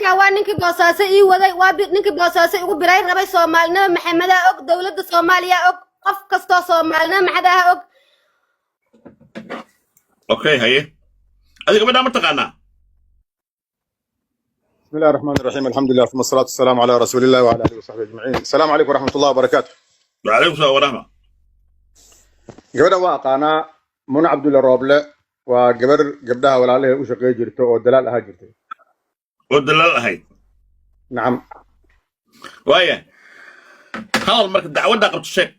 Ninkan waa ninkii Boosaaso ii waday, waa ninkii Boosaaso igu biray rabay. Soomaalinimo Maxamedaa og, dowladda Soomaaliya og, qof kastoo Soomaalinimo Maxamedaha og. Okay, haye, adiga gabadhaa ma taqaanaa? بسم الله الرحمن الرحيم، الحمد لله ثم الصلاة والسلام على رسول الله وعلى آله وصحبه أجمعين. السلام عليكم ورحمة الله وبركاته. وعليكم السلام ورحمة. Gabadhan waa aqaanaa, Muna Cabdulle Rooble, waa gabar gabdhaha walaalahay u shaqeey jirta oo dalaal ahaa jirtay. Oo dalaal ahayd? Nacam. Waaya, hadal marka, dacwaddaa qabto sheeg.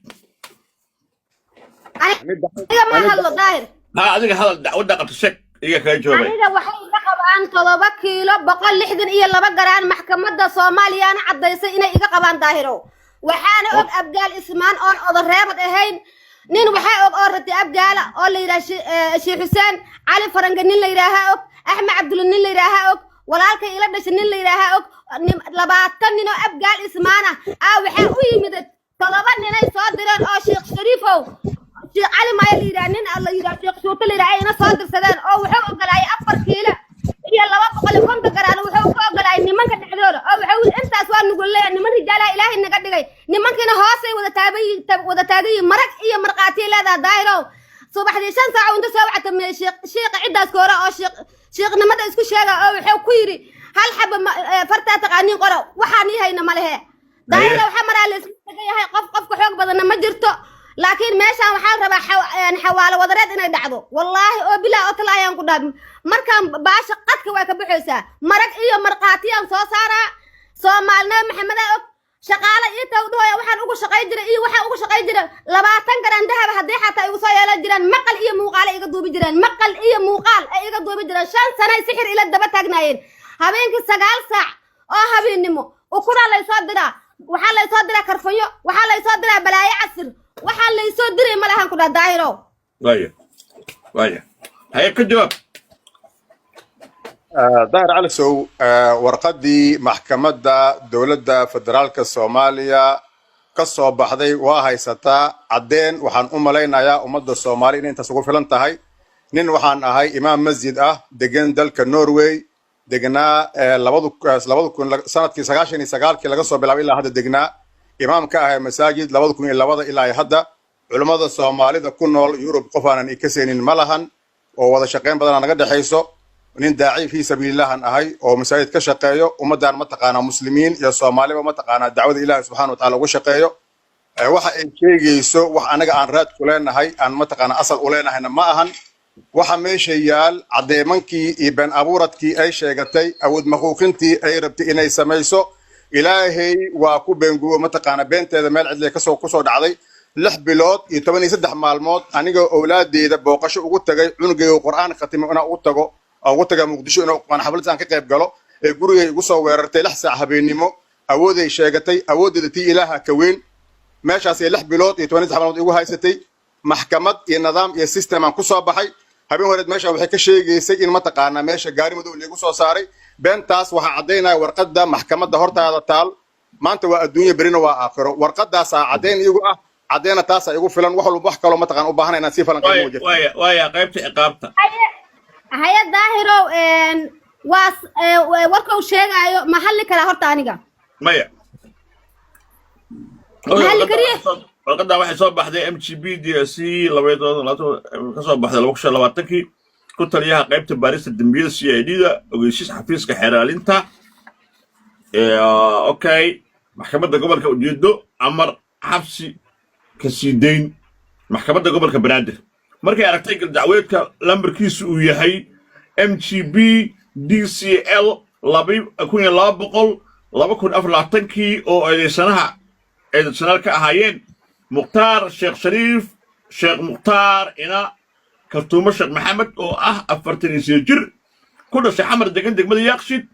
Aniga ma hadlo, Daahir. Ha, adiga hadal, dacwaddaa qabto sheeg, iga kaga jawaabay. Aniga waxay iga qabaan 7 kiilo 162 garaan. Maxkamadda Soomaaliyaana caddaysay inay iga qabaan, Daahirow. Waxaana og Abgaal Ismaan oon odareebad ahayn. Nin waxaa og oo rati Abgaala oo la yidhaha Sheekh Xuseen Cali Farange, nin la yidhaaha og, Axmed Cabdulle nin la yidhaaha og, walaalkay ila dhashay nin la yidhaaha og. 20 nin oo Abgaal Ismaan ah aa waxaa u yimid todoba ninay soo direen oo Sheekh Shariifow, Sheekh Cali Maya la yidhaha, nin la yidhaha Sheekh Shuute la yidhaha ay ina soo dirsadeen, oo wuxuu ogolaayay 4 kiilo iyo 250 garaan. Wuxuu ku ogolaayay nimanka dhexdooda oo wuxuu yidhi, intaas waa nugu leeyahay, niman rijaalaha Ilaahay naga dhigay. Nimankiina hoosay wada taagan yihiin, wada taagan yihiin. Marag iyo markhaatiya leedaha, Daahirow. Subaxdii 5 saac inta soo wacta shiiqa ciddaas koora oo shiiq shiiqnimada isku sheega, oo wuxuu ku yidhi, hal xaba fartaa taqaaniin qora, waxaan ii hayna ma lehe. Daahira, waxaa maraa la isku tagan yahay, qof qofka xoog badanna ma jirto, laakiin meeshaan waxaa la rabaa xawaalo wadareed inay dhacdo. Wallaahi oo bilaa oo tala ayaan ku dhaha, markaan baasha qadka way ka baxaysaa. Marag iyo markhaatiyaan soo saaraa. Soomaalinimo Maxamedaa og. Shaqaale ii tawdhooya waxaan ugu shaqay jiray iyo waxaan ugu shaqay jiray 20 garan dahaba haddii xataa igu soo yeelan jiraan, maqal iyo muuqaal ay iga duubi jireen, maqal iyo muuqaal ay iga duubi jireen. 5 sanay sixir ila daba taagnaayeen. Habeenkii 9 saac oo habeennimo ukunaa laysoo diraa, waxaa laysoo diraa karfanyo, waxaa laysoo diraa balaayo casir, waxaa laysoo diray ma lahan ku dhaha, Daahirow. Waaya, haye, ka jawaab. Daahir Calisow, warqaddii maxkamadda dowladda federaalka Soomaaliya ka soo baxday waa haysataa caddeen. Waxaan u malaynayaa ummadda Soomaaliya inay intaas ugu filan tahay. Nin waxaan ahay imaam masjid ah, degan dalka Norway, degnaa 2000, sanadkii 99-kii laga soo bilaabay ilaa hadda degnaa, imaam ka ahay masaajid 2002-da ilaa iyo hadda. Culummada Soomaalida ku nool Yurub qof aanan ikasaynin ma lahan, oo wada shaqayn badanaa naga dhexayso. Nin daaci fii sabiilillahan ahay oo masaajid ka shaqeeyo, ummaddan mataqaanaa muslimiin iyo Soomaaliba mataqaanaa dacwada Ilaahi subxaana watacaala uga shaqeeyo. Waxa ay sheegayso wax anaga aan raad ku leenahay, aan mataqaanaa asal u leenahayna ma ahan. Waxa meesha yaal caddeemankii iyo been abuuradkii ay sheegatay, awood maquuqintii ay rabtay inay samayso, Ilaahay waa ku beengubo. Mataqaanaa beenteeda meel cidlay kasoo kusoo dhacday. 6 bilood iyo 13 maalmood aniga owlaadeeda booqasho ugu tagay, cunugayga Qur'aan khatimo inaan ugu tago, aan ugu tagaa Muqdisho, inaan qur'aan xaflad aan ka qayb galo, ee gurigay igu soo weerartay 6 saac habeennimo. Awooday sheegatay, awooddeeda tii Ilaaha ka weyn. Meeshaasay 6 bilood iyo 13 maalmood igu haysatay. Maxkamad iyo nidaam iyo system aan kusoo baxay. Habeen horeed meesha waxay ka sheegaysay in mataqaanaa meesha gaari madow liigu soo saaray. Beentaas waxaa caddaynaya warqadda maxkamadda hortaada taal. Maanta waa adduunya, berina waa aakhiro. Warqadaasaa caddayn igu ah, caddeena taasaa igu filan. Wax walba, wax kaloo mataqaan u baahana inaan sii falanqeyno waaya ma jirto. Waaya, qaybta ciqaabta. Haye Daahirow, waa warka uu sheegaayo ma hadli karaa horta aniga? Maya. Ma hadli kariye? Warqadan waxay soo baxday MGB DC ka soo baxday 2025-kii, ku taliyaha qaybta baarista dembiyada CID da, ogeysiis xafiiska xeeraalinta. Okay, maxkamadda gobolka, ujeedo amar xabsi ka sii dayn. Maxkamadda gobolka Banaadir markay aragtay galdacweedka lambarkiisu uu yahay MGB DCL 2200 2024-kii, oo eedeysanaha eedeysanaal ka ahaayeen Mukhtaar Sheekh Shariif Sheekh Mukhtaar ina Kaltuumo Sheekh Maxamed, oo ah 48 jir, ku dhashay Xamar, degan degmada Yaaqshid,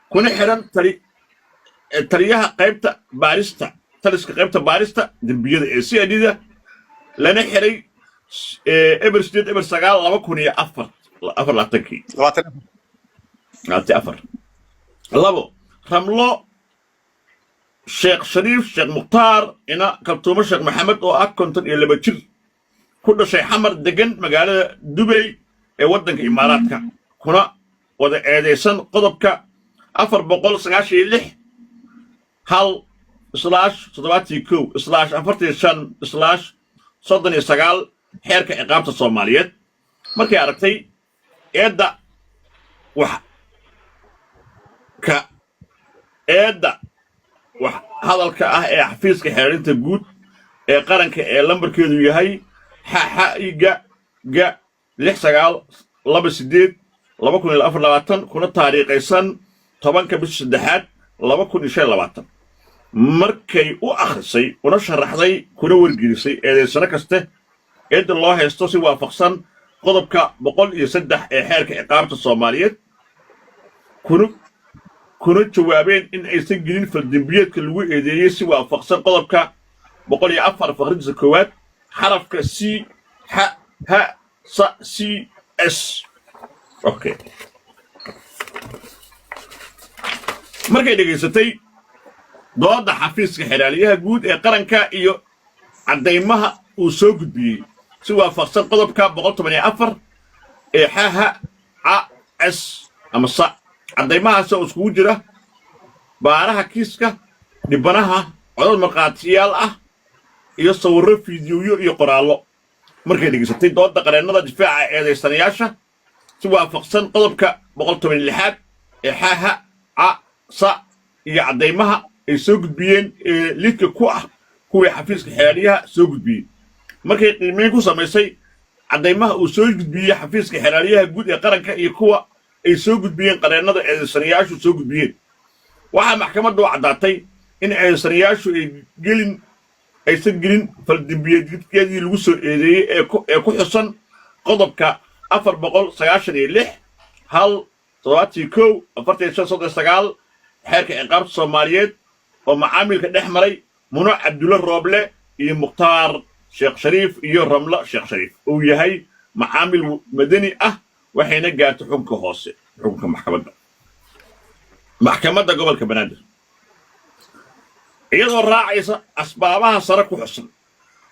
kuna xiran taliyaha qaybta baarista, taliska qaybta baarista dembiyada ee CID da, lana xiray 0809 2024-kii. 20. 24. Labo, Ramlo Sheekh Shariif Sheekh Mukhtaar ina Kaltuumo Sheekh Maxamed, oo ah 52 jir, ku dhashay Xamar, degan magaalada Dubay ee waddanka Imaaraadka, kuna wada eedaysan qodobka 496 1/71/45/39 Xeerka Ciqaabta Soomaaliyeed. Markay aragtay eedda wax ka eedda wax hadalka ah ee Xafiiska Xeerinta Guud ee Qaranka ee lambarkeedu yahay xaxaiga ga 6928 2024, kuna taariikhaysan 10-ka bisha saddexaad 2025. Markay u akhrisay, una sharaxday, kuna wargelisay eedaysano kaste eedda loo haysto si waafaqsan qodobka 103 ee Xeerka Ciqaabta Soomaaliyeed, kuna jawaabeen in aysan gelin faldembiyeedka lagu eedeeyey si waafaqsan qodobka 104 faqridiisa koowaad xarafka C, X, H, S, C, S. Okay. Markay dhegaysatay dooda Xafiiska Xeraaliyaha Guud ee Qaranka iyo caddaymaha uu soo gudbiyey si waafaqsan qodobka 114 ee X, H, C, S ama S, caddaymahaas oo iskugu jira baaraha kiiska, dhibanaha, codad markhaatiyaal ah iyo sawirro, fiidiyoyo iyo qoraallo. Markay dhegaysatay dooda qareennada difaaca eedaysanayaasha si waafaqsan qodobka 116aad ee X, H, C, S iyo caddaymaha ay soo gudbiyeen ee lidka ku ah kuwii Xafiiska Xeraaliyaha soo gudbiyey. Markay qiimeyn ku samaysay caddaymaha uu soo gudbiyey Xafiiska Xeraaliyaha Guud ee Qaranka iyo kuwa ay soo gudbiyeen qareennada eedaysanayaashu soo gudbiyeen, waxaa maxkamaddu u caddaatay in eedaysanayaashu ay gelin aysan gelin faldembiyeedyadii lagu soo eedeeyey ee ku xusan qodobka 496 1 71 45 39 Xeerka Ciqaabta Soomaaliyeed oo macaamilka dhex maray Muno Cabdulle Rooble iyo Mukhtaar Sheekh Shariif iyo Ramlo Sheekh Shariif uu yahay macaamil madani ah, waxayna gaartay xukunka hoose. Xukunka maxkamadda. Maxkamadda Gobolka Banaadir, iyadoo raacaysa asbaabaha sare ku xusan,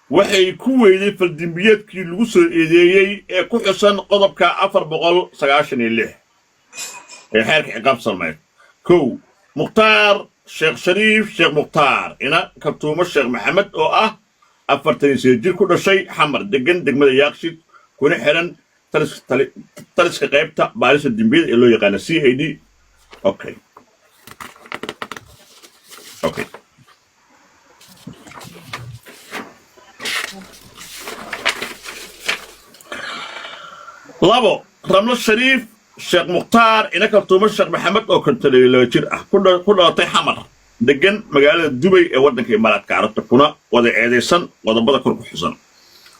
waxay ku weyday faldembiyeedkii lagu soo eedeeyey ee ku xusan qodobka 496 ee Xeerka Ciqaabta Soomaaliyeed. Kow, Mukhtaar Sheekh Shariif Sheekh Mukhtaar ina Kabtuumo Sheekh Maxamed oo ah 48 jir, ku dhashay Xamar, degan degmada Yaaqshid, kuna xiran taliska qaybta baarista dembiyada ee loo yaqaana CID. Okay. Labo, Ramlo Shariif Sheekh Mukhtaar ina Kaltuumo Sheekh Maxamed oo 52 jir ah, ku dhalatay Xamar, degan magaalada Dubay ee waddanka Imaaraadka Carabta, kuna wada eedaysan qodobada kor ku xusan.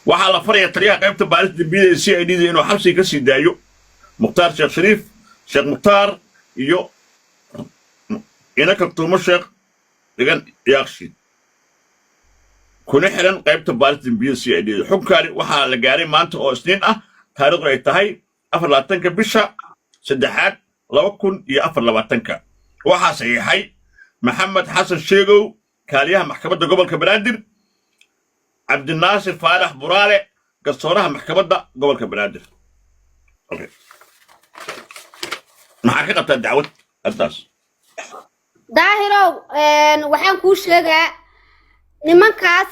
Waxaa la farayaa taliyaha qaybta baarista dembiyada ee CID da inuu xabsiga ka sii daayo Mukhtaar Sheekh Shariif Sheekh Mukhtaar iyo ina Kaltuumo Sheekh, degan Yaaqshiid, kuna xiran qaybta baarista dembiyada CID da. Xukunkaani waxaa la gaaray maanta oo Isniin ah, taariikhdu ay tahay 24-ka bisha saddexaad 2024-ka. Waxaa saxiixay Maxamed Xasan Sheegow, kaaliyaha Maxkamadda Gobolka Banaadir, Cabdinaasir Faarax Buraale, garsooraha Maxkamadda Gobolka Banaadir. Okay. Maxaa ka qabtaa dacwad arrintaas? Daahirow, waxaan kuu sheegaa nimankaas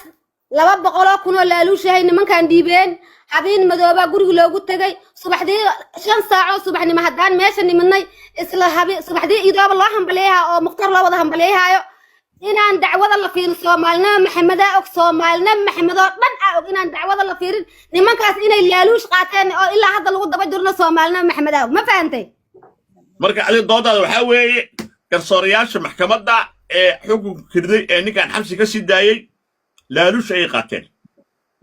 200,000 oo laaluushahay nimankaan dhiibeen. Habeen madoobaa guriga loogu tegay. Subaxdii 5 saacoo subaxnimo haddaan meesha nimidnay, isla habe subaxdii idooba loo hambaliyaha oo Mukhtaar loo wada hambaliyahaayo inaan dacwada la fiirin. Soomaalina Maxamedaa og, Soomaalina Maxamedoo dhan aa og inaan dacwada la fiirin, nimankaas inay laaluush qaateen oo ilaa hadda lagu daba jirno. Soomaalina Maxamedaa og. Ma fahantay? Marka adiga doodaada waxaa weeye garsoorayaasha maxkamadda ee xukunka kirday ee ninkan xabsi ka sii daayey laaluush ayay qaateen.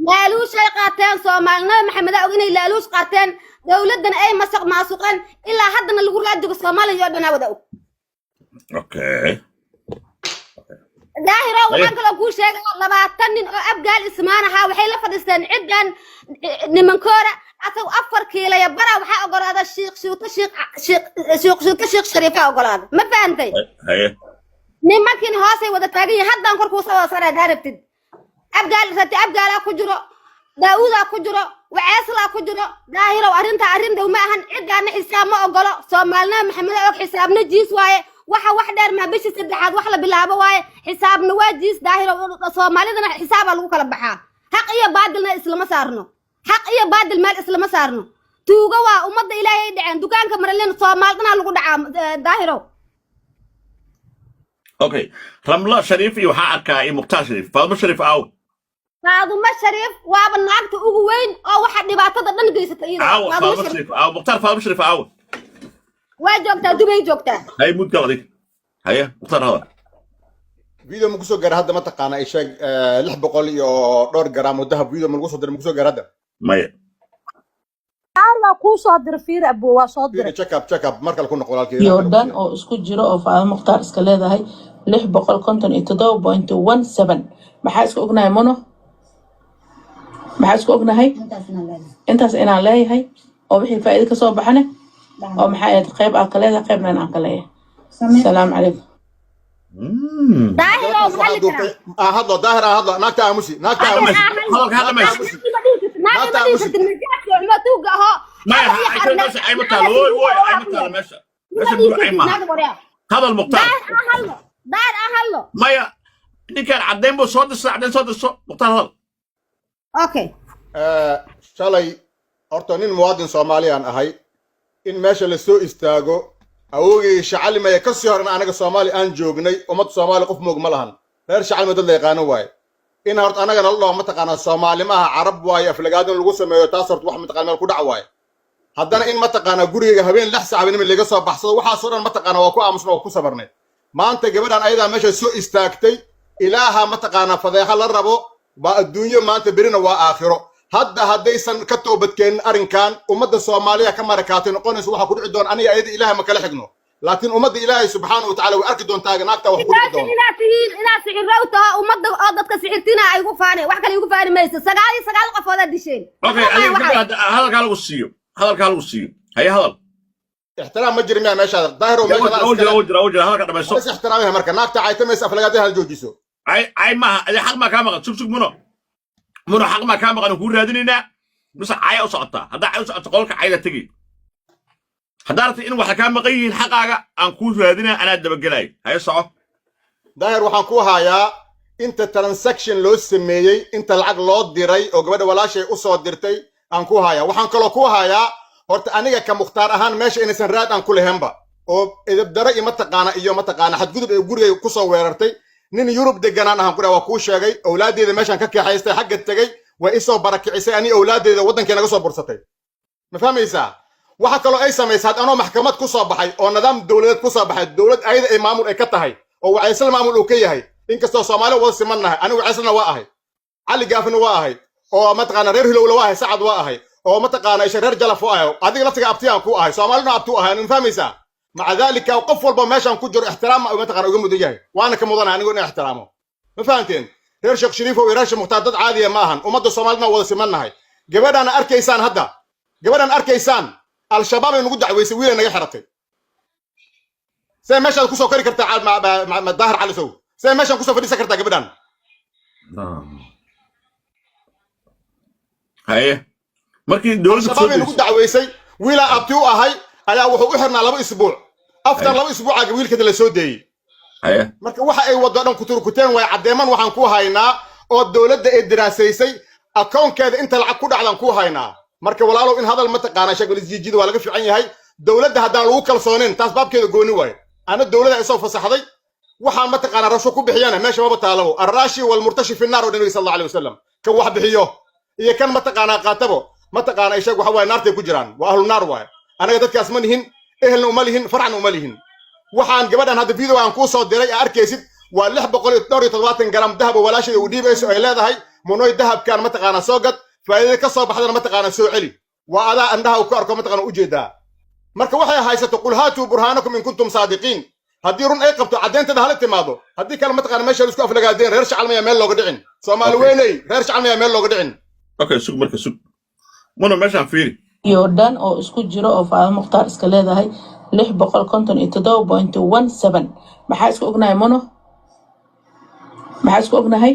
Laaluushay qaateen. Soomaalinada Maxamedaa og inay laaluush qaateen, dowladdan ay masaq maasuqeen, ilaa haddana lagu raadigo. Soomaaliya oo dhanaa wada og. Daahiro, waxaan kaloo kuu sheegaa 20 nin oo Abgaal Ismaan ahaa waxay la fadhiisteen ciddan nimankoora asagu 4 kiilaya bara. Waxaa ogolaada Shiikh Shuuto, Shiikh Shuuto, Shiikh Shariifa ogolaada. Ma fahantay? Haye. Nimankiina hoosay wada taagan yihiin. Haddaan kor kuusoo wada saraa rabtid. Abgaal rati, Abgaalaa ku jiro, Daa'uudaa ku jiro, Waceeslaa ku jiro. Daahirow, arrintaa arrin dhow ma ahan. Ciddaana xisaab ma ogolo. Soomaalina Maxamed og xisaabna jiis waaye. Waxa wax dheer maa, bishii saddexaad wax la bilaabo waaye. Xisaabna waa jiis, Daahiro. Soomaalidana xisaabaa lagu kala baxaa. Xaq iyo baadilna islama saarno, xaq iyo baadil meel islama saarno. Tuugo waa ummadda Ilaahay ay dhaceen dukaanka Maralin. Soomaalidana lagu dhacaa, Daahiro. Okay, Ramla Shariif iyo waxaa arkaa iyo Mukhtaar Shariif. Faadmo Shariif aaw? Faadumo Shariif waaba naagta ugu weyn oo waxa dhibaatada dhan geysata iyada. Aaw? Faadumo Faadmo Shariif. Shariif aaw? Mukhtaar, Faadmo Shariif aaw? Waa joogtaa, Dubay joogtaa. Hay, mudgal adig. Haye Mukhtaar, hadal. Video ma kusoo gaara hadda, mataqaana, ay sheeg, 600 iyo dhowr garaam oo dahab video ma lagu soo diray? Ma kusoo gaara hadda? Maya. Waa kuu soo diray, fiir abo, waa soo fiiri diray. Check up, check up, mar kale ku noqo walaalkay. Iyo dhan oo isku jiro oo Faado Mukhtaar iska leedahay, 657.17. Maxaa isku ognahay, Mono? Maxaa isku ognahay? Intaas inaan leeyahay oo wixii faa'iido kasoo baxane oo maxay ahayd, qayb aad ka leedahay, qaybna aan ka leeyahay. Asalaamu calaykum. Daahiro, gabadhaas maxaa waxaa la duubtay karaa? Aan hadlo, Daahir, aan hadlo. Naagta aamusi, naagta aamusi. Hadalka ha dhamayso. Naagta ma dhihi kartid, majaadka xumo tuuga ahoo. Maya, meesha ay ma taalo. Woy woy, ay ma taalo meesha. Meesha bur ay maaha. Hadal, Mukhtaar. Daahir aan hadlo, Daahir aan hadlo. Maya, ninkaan caddayn buu soo dirsa, caddayn soo dirso. Mukhtaar, hadal. Okay. Shalay horta nin muwaadin Soomaaliyaan ahay. In meesha la soo istaago, awogay Shacalimaya ka sii horena anaga Soomaali aan joognay, ummad Soomaali qof moog ma lahan. Reer Shacalima dad la yaqaano waaye. In horta anaga nala dhaho, mataqaanaa, Soomaali maaha, Carab waaye, aflagaadin lagu sameeyo, taas horta wax mataqana meel ku dhac waaye. Haddana in mataqaanaa gurigayga habeen 6 saac habeenimo laga soo baxsado, waxaasoo dhan mataqaanaa waa ku aamusna, waa ku sabarnay. Maanta gabadhan ayadaa meesha soo istaagtay, ilaaha mataqaanaa fadeexa la rabo waa adduunyo maanta, berina waa aakhiro. Hadda haddaysan ka toobadkeenin arrinkan, ummadda Soomaaliya ka marakaatay noqonayso waxa ku dhici doona. Aniga ayada Ilaahay ma kala xigno, laakiin ummadda Ilaahay subxaana wa tacala way arki doontaa naagta wax ku dhici Laakiin doono. Inaad tihiin, inaad sixirrow taho ummadda oo dadka sixirtina ay igu faaneen, wax kale igu faani mayso. 99 qofoodaad disheen. Okay, adiga gabadha hadalkaa lagu siiyo, hadalkaa lagu siiyo. Haye, hadal. Ixtiraam ma jiri miya meeshaada, Daahiro? Meeshaada Jira, jira, jira, jira. Hadalka dhamayso. Is ixtiraamaya marka naagta caytamaysa, aflagaadaha hal joojiso. Cay, cay maaha. Adi xaq maa kaa maqan? Sug, sug, Muno, Muno, xaq maa kaa maqan? Kuu raadinaynaa mise caya u socotaa? Haddaa cay u socoto, qolka cayda tegi. Haddaa rabtay in waxa kaa maqan yihiin, xaqaaga aan kuu raadinaa, anaa dabagelaayo. Haye, soco. Daahir, waxaan ku hayaa inta transaction loo sameeyey, inta lacag loo diray oo gabadha walaashay u soo dirtay aan ku hayaa. Waxaan kaloo ku hayaa horta aniga ka Mukhtaar ahaan meesha inaysan raad aan ku lahaynba, oo edabdaro iyo mataqaana iyo mataqaana xadgudub ee gurigay kusoo weerartay. Nin Yurub deganaan ahaan ku dhaha, waa kuu sheegay. Owlaaddeeda meeshaan ka kaxaystay, xagga tegey, way isoo barakicisay ani owlaaddeeda, waddankay naga soo bursatay. Ma fahmaysaa? Waxa kaloo ay samaysay, had anoo maxkamad ku soo baxay oo nidaam dowladeed ku soo baxay, dowlad ayada ay maamul ay ka tahay oo Wacaysle maamul uu ka yahay, inkastoo Soomaali wada siman nahay, anigu Wacayslena waa ahay, Cali Gaafina waa ahay, oo mataqaana reer Hilowle waa ahay, Sacad waa ahay, oo mataqaana isha reer Jalaf waa ahay, adiga laftiga abtiyaan ku ahay, Soomaalina abti u ahay. Ma fahmaysaa? Maca daalika, qof walba meeshaan ku jiro ixtiraam mataqaana uga mudan yahay, waana ka mudanahay anigu inaan ixtiraamo. Ma fahanteen? Reer Sheekh Shariifow iyo reer Sheekh Mukhtaar dad caadiya ma ahan. Ummadda Soomaalina wada siman nahay. Gabadhaan arkaysaan hadda, gabadhaan arkaysaan, Al-Shabaab ay nagu dacweysay, wiilay naga xiratay. See meeshaad kusoo kori kartaa, Daahir Cali Sow? See meeshaan kusoo fadhiisan kartaa gabadhaan? Haye, markii dowladda kusoo Al-Shabaab ay nagu dacweysay, wiilaa abti u ahay ayaa wuxuu u xirnaa 2 isbuuc. After 2 isbuucaa wiilkeeda la soo deeyey. Marka waxa ay wado dhan kuturkuteen way caddeeman. Waxaan ku haynaa oo dowladda ay diraasaysay akoonkeeda inta lacag ku dhacdan ku haynaa. Marka walaalow, in hadal mataqaana sheeglisjiijida waa laga fiican yahay. Dowladda haddaan lagu kalsoonin, taas baabkeeda gooni waayo. Ana dowladda isoo fasaxday, waxaan mataqaana rasho ku bixiyana meesha maba taalabo. الراشي والمرتشي في النار oo Nabiga sal Allahu alayhi wasalam. Kan wax bixiyo iyo kan mataqaanaa qaatabo, mataqaana ishaeg, waxa waaye naartay ku jiraan, waa ahlu naar waaye. Anaga dadkaas ma nihin, ehelna uma lihin, farcna uma lihin. Waxaan gabadhan hadda video aan kuu soo diray ee arkaysid waa 674 garam dahab oo walaasheeda uu dhiibayso, ay leedahay: "Munoy, dahabkan mataqaanaa soo gad, faa'iidada ka soo baxdana mataqaanaa soo celi." Waa adaa indhaha ku arko, mataqaana ujeedaa. Marka waxay haysato, قل هاتوا برهانكم إن كنتم صادقين. Haddii run ay qabto, caddeynteeda hala timaado. Haddii kale mataqaana meesha la isku aflagaadeen. Reer Shacalmaya meel looga dhicin, Soomaali weyney, reer Shacalmaya meel looga dhicin. Okay, sug marka, sug, Muna, meeshaan fiiri. Iyo dhan oo isku jiro oo Faado Mukhtaar iska leedahay, 657.17. Maxaa isku ognahay, Mono? Maxaa isku ognahay?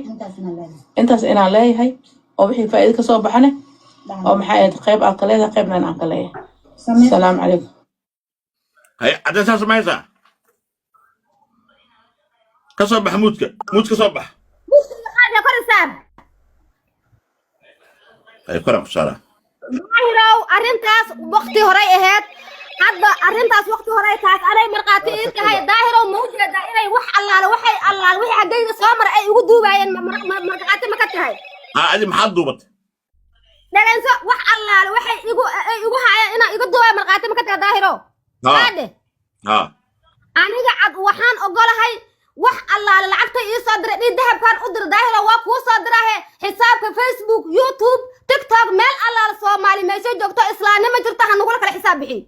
Intaas inaan leeyahay oo wixii faa'iido kasoo baxane oo maxay ahayd, qayb aad ka leedahay, qaybna aan ka leeyahay. Asalaamu calaykum. Haye, caddeyn saas ma haysaa? Ka soo bax mute-ka, mute ka soo bax. Qaadka kor isaar. Ay, koraan ku saaraa. Daahirow, arrintaas waqti horay ahayd. Hadda arrintaas waqti horay, taas anay markhaati ii tahay. Daahirow, ma ujeedaa inay wax allaale waxay allaale wixii xaggayga soo maray ay igu duubaayeen? Markhaati ma ka tahay? Ha, adi maxaad duubatay? Dhegayso, wax allaale waxay igu ay igu haayeen inaan igu duubaya, markhaati ma ka tahay, Daahirow? Ha. Haadhe. Ha. Aniga cad waxaan ogolahay wax allaale lacagta ii soo diray dhii dahabkaan u dira. Daahiro, waa kuu soo dirahe xisaabka Facebook, YouTube, TikTok, meel allaale Soomaali meeshay joogto, islaamnimo jirto, ha nagula kala xisaab bixi.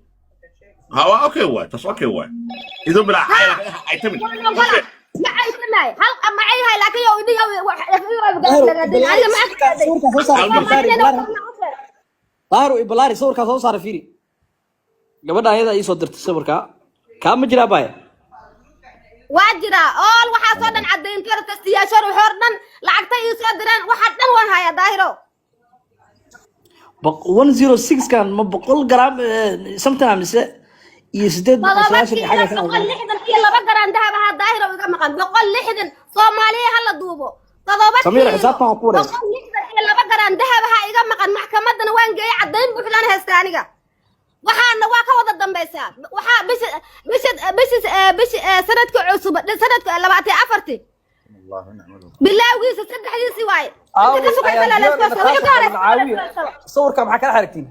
Ha, waa okay, waay taas, okay waay, idoo bilaa ay tamin. Waan ogola, ma caysamaayo hal ma cayhay, laakiin yow idhi aniga ma Sawirkaa soo saara. Daahir ibalaari, sawirkaa soo saara, fiiri. Gabadha ayada ii soo dirtay sawirkaa, kaa ma jiraa baaya? Waa jiraa ool, waxaasoo dhan caddayntoora, tastiyaashoor, waxoor dhan, lacagta ii soo direen, waxa dhan waan hayaa, Daahiro. 106 kan ma 100 gram sometimes iyo sideed boqol 7 sagaashan iyo kiilo xagga ka 162 garam dahab ahaa, Daahiro, iga maqan. 160, Soomaaliya hala duubo, 7 Samiira, kiilo xisaabtan waa ku wareer. 162 garam dahab ahaa iga maqan. Maxkamadana waan geeyey, caddayn buuxdaan haysta aniga. Waxaana waa ka wada dambaysaa. Waxaa bisha sanadka cusub, sanadka 24-tii bilowgiisa, saddexdiisi waaye. Inta ka sugaysa la layska soo wixii ka horeysa. Sawirka maxaa kala xarigtiin?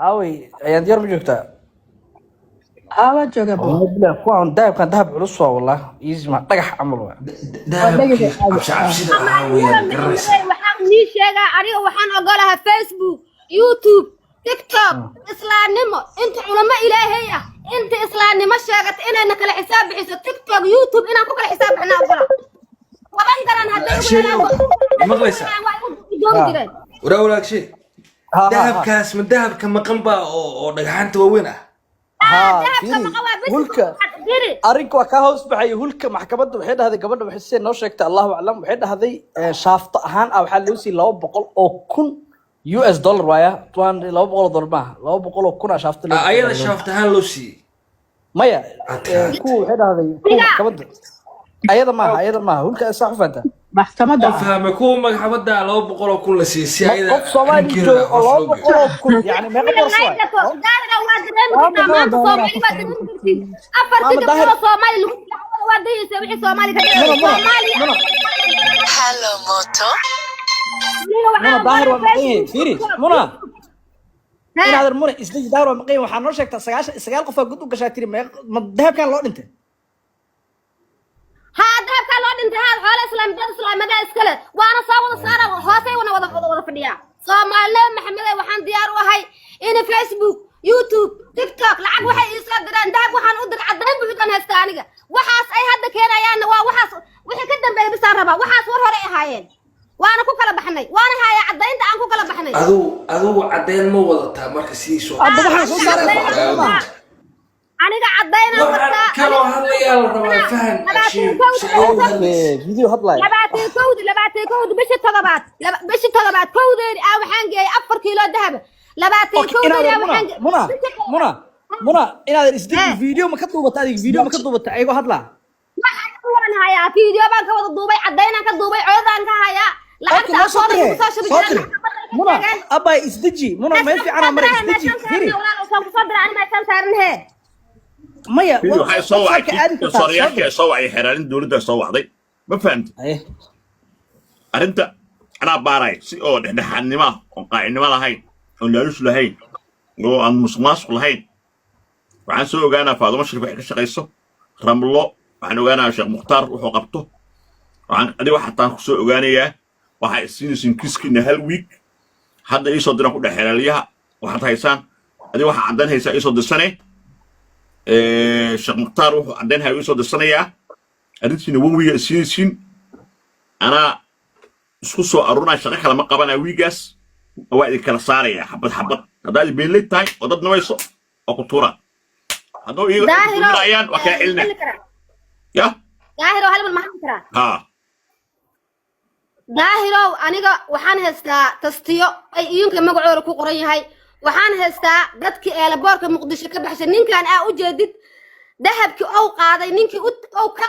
Aaway ayaan diyaar, ma joogtaa? Haa, waa joogaa bo. Wallahi bilahi, kuwaan dahabkan dahab culus waa, wallah, easy ma dhagax camal waa. Dahabkii cabsi cabsida ahaa weeyaan, garanaysa. Waxaan nii sheegaa, aniga waxaan ogolahaa Facebook, YouTube, TikTok, islaamnimo, inta culamo Ilaahay ah, inta islaamnimo sheegata inayna kala xisaab bixiso. TikTok, YouTube inaan ku kala xisaab bixina ogola. 10 garan hadday ugu Sheegow, yaraan maqlaysaa? waa igu doomi jireen. Waraa walaagshe. Ha, ha, ha. Dahabkaas ma dahabka maqan baa oo dhagxaanta waaweyn ah? Ha. Dahabka Fiiri. maqan waa bisi. Hulka. Firi. Arrinka waa kaa hoos baxay. Hulka maxkamadda waxay dhahday, gabadha waxay sidee noo sheegtay, Allahu aclam, waxay dhahday shaafto ahaan ah waxaa loo siiyey 200,000 US dollar waaya, tuan $200 maaha, 200,000 ah shaafto loo Ah, ayada shaafta ahaan loo siiyey? Maya. Adkaanta. Kuwa waxay dhahday kuwa maxkamadda, ayada maaha, ayada maaha. Hulka saa u fahantaa? Maxkamadda Qof ah. fahmay, kuwa maxkamadda 200,000 la siiyey si ayada Qof Soomaali arrinkeeda jooga oo hoos laba loo geeyo. boqol oo kun yani meeqa boorso waay? Daahira, waa dareemi kartaa maanta Soomaali, waa dareemi kartiin afartii Maama Daahir. gabdhood oo Soomaali lagu dilay, waa dayeysa wixii Soomaali ka dhigay Muna, Muna, Soomaaliya. Muna. Hello, Moto. Aniga Muna, waxaan Daahir waa ogolahay maqan yahay. Facebook, Fiiri, TikTok. Muna. Ha. Inaadan Muna isdeji, Daahir waa maqan yahay. Waxaa noo sheegtaa 99 qof aa god u gashaa tiri, meeqa ma dahabkan loo dhintay? Haa, dahabkaa loo dhintay. Haa, xoolo islaam, dad islaamadaa iskale, waana soo wada saara, hoosay wana wada fadhiyaa. Soomaalida Maxamede, waxaan diyaar u ahay in Facebook, YouTube, TikTok lacag waxay ii soo direen, dahab waxaan u diray, caddayn buuxdan haysta aniga. Waxaas ay hadda keenayaanna waa waxaas wixii ka dambeeya bisaan rabaa. Waxaas war hore ahaayeen, waana ku kala baxnay, waana hayaa caddaynta aan ku kala baxnay. Adigu caddeyn ma wadataa marka sidiisoo Hadda waxaan soo saaray ku caddayn maaha. Aniga caddaynaan Waxaan wataa. kaloo hadlayaa la rabaa fahan labaatan agshiin kowda si ay u hadlaysa. Video hadlaya. 21-da bishii toddobaad, bishii toddobaad kowdeedi ah waxaan geeyay 4 kiilo dahaba. Labaatan Okay, kowdeedi inaadan ah Muna, waxaan geeyay Muna, Muna, Muna, inaadan isdeji. Eh. Video ma ka duubata adiga? Video ma ka duubata ayagoo hadlaa? Waxaan waan hayaa, video baan ka wada duubay, caddaynaan ka duubay, codadaan ka hayaa. Okay, Lacagta noo soo akoonay dire, igu soo shubi soo jireen, dire. maxkamadda ay ka Muna, sheegeen. Abay, isdeji. Muna, meel fiican aa maray, isdeji. Firi. Walaal, kusoo dira, ani meeshaan saaran hee. Maya, Firi, waxay soo wacay website-ka aadi kartaa, soo garsoorayaashii dir. ay soo wacay, xeeraarin dowladda soo wacday, ma fahamtid? Aye. Arrinta anaa baaray si oo dhexdhexaadnimo ah, oon qaacinimo lahayn, oon laalush lahayn, oo aan musuqmaasuq lahayn. Waxaan soo ogaanaa Faadumo Sharif waxay ka shaqayso, Ramlo. Waxaan ogaanaa Sheekh Mukhtaar wuxuu qabto. Waxaan adiga waxataan ku soo ogaanayaa. Waxaa isiinaysiin kiiskiina hal week. Hadda iisoo diraan ku dhex xeeraaliyaha waxaad haysaan. Adiga waxaa caddayn haysaa iisoo dirsane. Sheekh Mukhtaar wuxuu caddayn hayo iisoo dirsanayaa. Arrintiina one week isiinaysiin. Anaa isku soo aruurinaya, shaqo kale ma qabanaya wiigaas. Waa idin kala saaraya xabad xabad. Haddaad beenley tahay oo dad nabayso oo ku tuura, hadduu iyaga Daahiro. tuurayaan, waa kala celina ya. Daahiro, hal mar maxaan karaa? Ha. Daahirow, aniga waxaan haystaa tastiyo ay iyunka magacooda ku qoran yahay. Waxaan haystaa dadkii eelaboorka Muqdisho ka baxshay, ninkan aa u jeedid dahabkii ou qaaday, ninkii ou ka